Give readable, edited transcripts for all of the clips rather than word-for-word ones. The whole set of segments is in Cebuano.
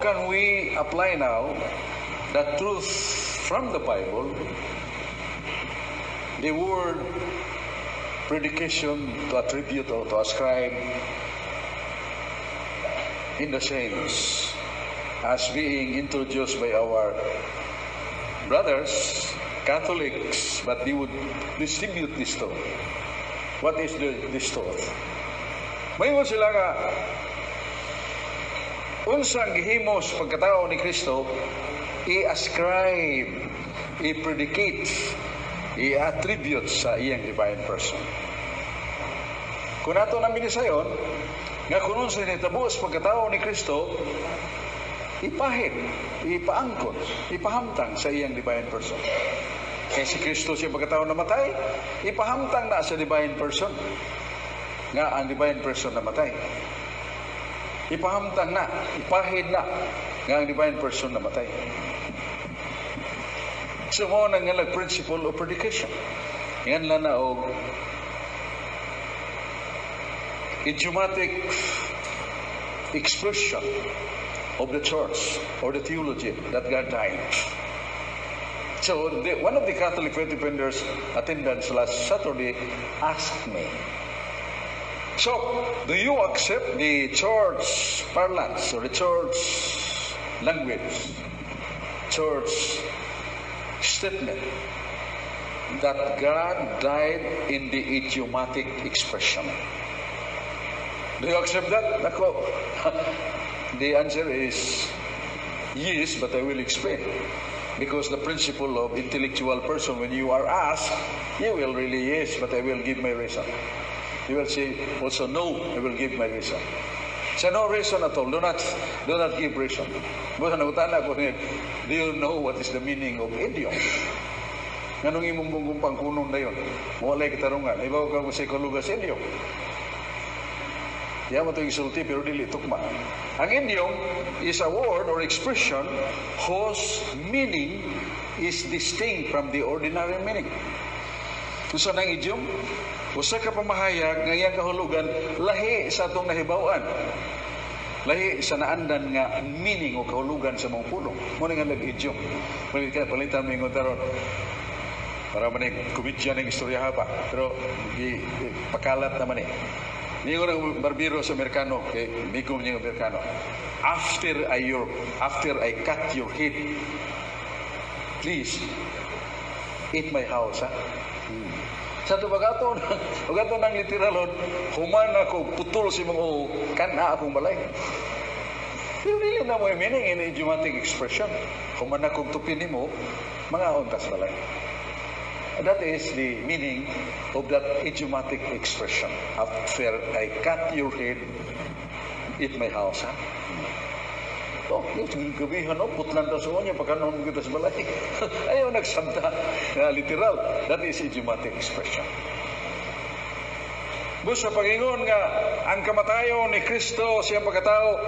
Can we apply now the truth from the Bible, the word predication, to attribute or to ascribe, in the sense as being introduced by our brothers, Catholics, but they would distribute this thought? What is this thought? Maingon sila nga unsang gihimo sa pagkatao ni Kristo, i-ascribe, i-predicate, i-attribute sa iyang divine person. Kung ato nang binisayon, nga kung unsa nitabo sa pagkatao ni Kristo, ipahid, ipaangkon, ipahamtang sa iyang divine person. Kaya si Kristo siya pagkatao namatay, ipahamtang na sa divine person. Nga ang divine person namatay. Ipahamtang na, ipahid na, nga ang divine person namatay. So mao nang nga principle of predication. Yan lang na og idiomatic expression of the church or the theology that God died. So one of the Catholic Faith Defenders attendants last Saturday asked me, "So, do you accept the church parlance or the church language, church statement that God died in the idiomatic expression? Do you accept that?" Nako, the answer is yes, but I will explain. Because the principle of intellectual person, when you are asked, you will really yes, but I will give my reason. You will say also no, I will give my reason. So no reason at all. Do not give reason. Busa nangutana ko niya, "Do you know what is the meaning of idiom?" Nganong imong bunggong pangkunon na yun? Walay katarungan. Ibaw ka mo sa ikulugas idiom. Diya mo ito isulti pero dili tukma. Ang idiom is a word or expression whose meaning is distinct from the ordinary meaning. Unsa nang idiom? Usa ka pamahayag nga iyang kahulugan lahi sa atong nahibaw-an. Lahi sa naandan nga meaning o kahulugan sa mga pulong. Mao nga nag-idiom. Palit ka palitan mo ingon taron para man eh, komedya ng istorya pa. Pero pakalat naman eh. Niingon ang barbero sa Amerikano, kay migom niya ang Amerikano, "After I cut your head, please eat my house, ha?" Sa ito pag-ato ng literalon, "Human ako putol sa imong ulo, kan-a akong balay." Pero dili na mo yung meaning in idiomatic expression. Human ako tupin nimo, mangaon tas balay. That is the meaning of that idiomatic expression. "After I cut your head, eat my house, ha?" Oh, yung gabihan, no, putlan ta sa niya, pagkanon kita sa balay. Ayaw nagsabta. Nga, literal. That is idiomatic expression. Busa pagingon nga, ang kamatayon ni Kristo siyang pagkatao,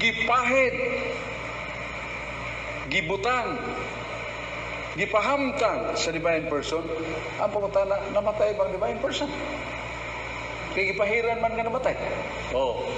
gipahid, gibutang, gipahamtang sa divine person, ang pangutana, namatay bang divine person? Kay gipahiran man nga namatay. Oh.